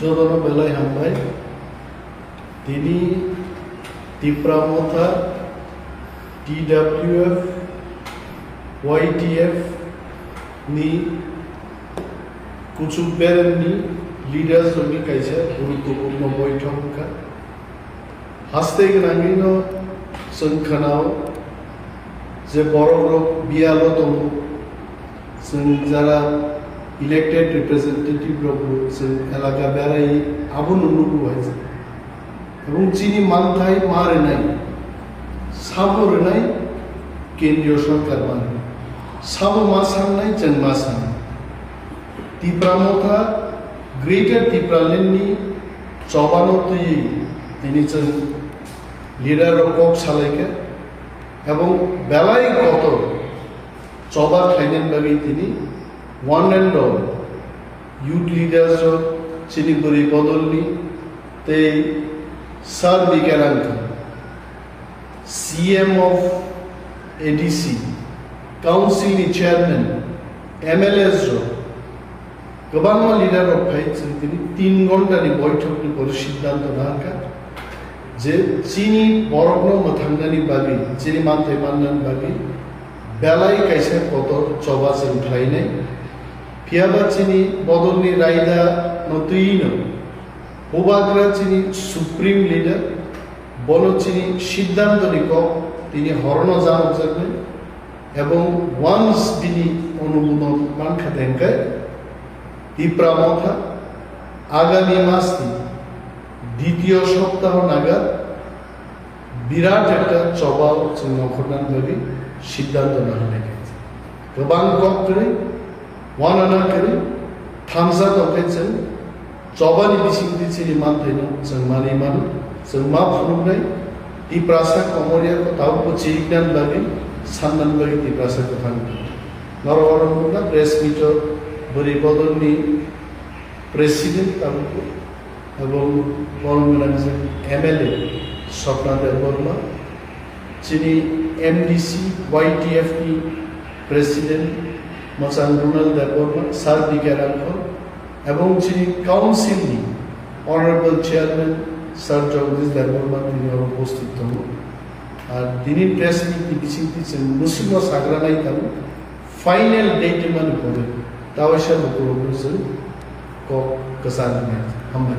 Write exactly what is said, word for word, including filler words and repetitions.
Jotono belai hambai. Tini Tipra Motha, T W F, Y T F ni kuchuk beremni leaders rokni kaisa guruttopurno boithok wngkha. Haste gwnangwino chwng khwnao je borokrok biyalo tongo, chwng jara elected representative rokbo chwng elaka berai abono nugo hai. Ebong chini manthai ma rwnai, sabo rwnai kendriyo sorkar ma rwnai, sabo ma sangnai chwng ma sangnai. Tipra Motha, Greater Tipraland ni chobano twiwi tini chwng leader rok kok salaikha, ebong belai kotor choba khlainani bagwi tini one and all youth leaders rok, chini bwrwi bodolni tei Sir Bikerang C M of A D C, Council ni Chairman, M L As rok, kwbangma leader rok phai chwng tini tin ghonta ni boithok ni pore siddhanto nangkha je chini borokno mwthangnani bagwi, chini manthai mannani bagwi belai kaisa kotor choba chwng khlainai. Phiyaba chini bodolni raida no twi no Bubagra chini supreme leader, bono chini siddhanto ni kok tini horono janokjaknai, ebong once bini onumodon mankha tengkai, Tipra Motha agami masni ditiyo soptaho naga birat ekta chobao chwng nongkhornani bagwi siddhanto nahanaikha. Kwbang kok kwrwi, wanana kwrwi, thamsa tongkhe chwng chobani bisingtwi chini manthaino chwng manwi mano, chwng ma phunuknai, Tiprasa komorya ko tabukbo chiriknani bagwi, sannani bagwi Tiprasa kwthang tongo. Norok oro nukna press meet-o bwrwi bodolni president tabukbo, ebong borom gwnang je M L A Swapna Debbarma, chini M D C Y T F ni president mwchang Ronald Debbarma, Sir D K Rangkhol, ebong chini council ni honorable chairman Sir Jagadish Debbarma tini oro upasthit tongo. Ar tini press meet ni bisingtwi chwng mwswkno sagra nai tongo, final date mani pore tawaisa lukurokno chwng kok kwchar wngnai. Hambai.